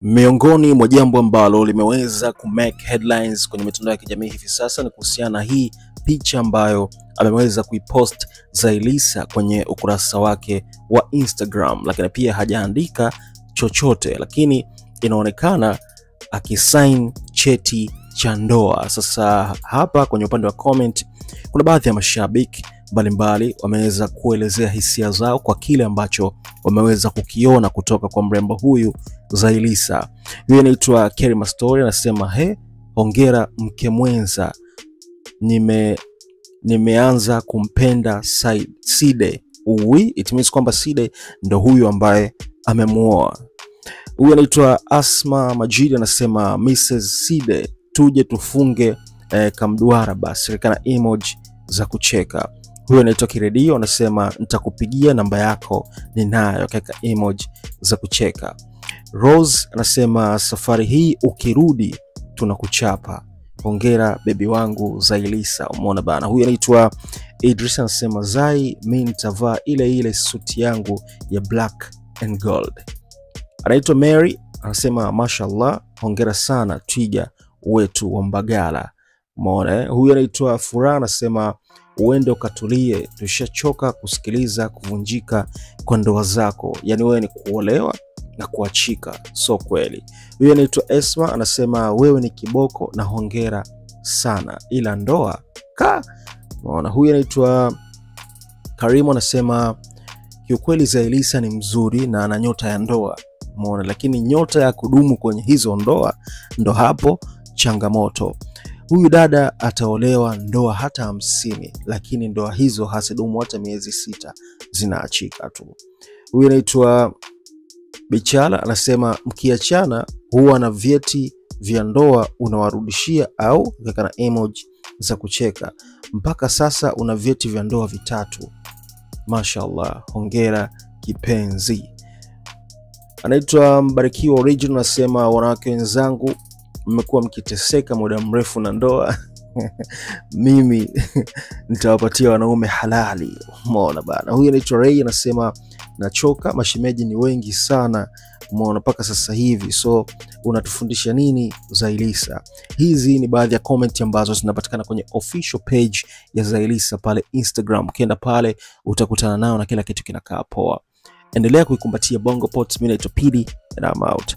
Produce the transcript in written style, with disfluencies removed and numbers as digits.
Miongoni mwa jambo ambalo limeweza kumake headlines kwenye mitandao ya kijamii hivi sasa ni kuhusiana na hii picha ambayo ameweza kuipost Zailisa kwenye ukurasa wake wa Instagram, lakini pia hajaandika chochote, lakini inaonekana akisign cheti cha ndoa. Sasa hapa kwenye upande wa comment kuna baadhi ya mashabiki mbalimbali wameweza kuelezea hisia zao kwa kile ambacho wameweza kukiona kutoka kwa mrembo huyu Zailisa. Huyu anaitwa Kerry Mastori anasema, he, hongera mke mwenza, nimeanza kumpenda Side. Uwi, it means kwamba Side ndo huyu ambaye amemuoa. Huyu anaitwa Asma Majidi anasema, Mrs Side tuje tufunge kamduara basi, kana emoji za kucheka. Huyu anaitwa Kiredio anasema, nitakupigia namba yako ninayo, kaka emoji za kucheka. Rose anasema, safari hii ukirudi tunakuchapa, hongera bebi wangu Zailisa. Umeona bana. Huyu anaitwa Idris anasema, Zai mimi nitavaa ile ile suti yangu ya black and gold. Anaitwa Mary anasema, mashallah, hongera sana twiga wetu wa Mbagala. Umeona. Huyu anaitwa Furaha anasema, uende ukatulie, tushachoka kusikiliza kuvunjika kwa ndoa zako, yani wewe ni kuolewa na kuachika, so kweli. Huyu anaitwa Esma anasema, wewe ni kiboko na hongera sana, ila ndoa ka. Umeona. Huyu anaitwa Karimu anasema, kiukweli Zailisa ni mzuri na ana nyota ya ndoa. Umeona, lakini nyota ya kudumu kwenye hizo ndoa ndo hapo changamoto. Huyu dada ataolewa ndoa hata 50, lakini ndoa hizo hazidumu hata miezi 6, zinaachika tu. Huyu anaitwa Bichala anasema, mkiachana huwa na vyeti vya ndoa unawarudishia au kana emoji za kucheka. Mpaka sasa una vyeti vya ndoa 3. Mashallah, hongera kipenzi. Anaitwa Mbarikiwa Original anasema, wanawake wenzangu mmekuwa mkiteseka muda mrefu na ndoa mimi nitawapatia wanaume halali. Umeona bana. Huyu anaitwa Ray anasema, nachoka, mashemeji ni wengi sana, umeona mpaka sasa hivi, so unatufundisha nini Zailisa? Hizi ni baadhi ya comment ambazo zinapatikana kwenye official page ya Zailisa pale Instagram. Ukienda pale utakutana nao na kila kitu kinakaa poa. Endelea kuikumbatia Bongo Pots. Mimi naitwa Pidi and I'm out.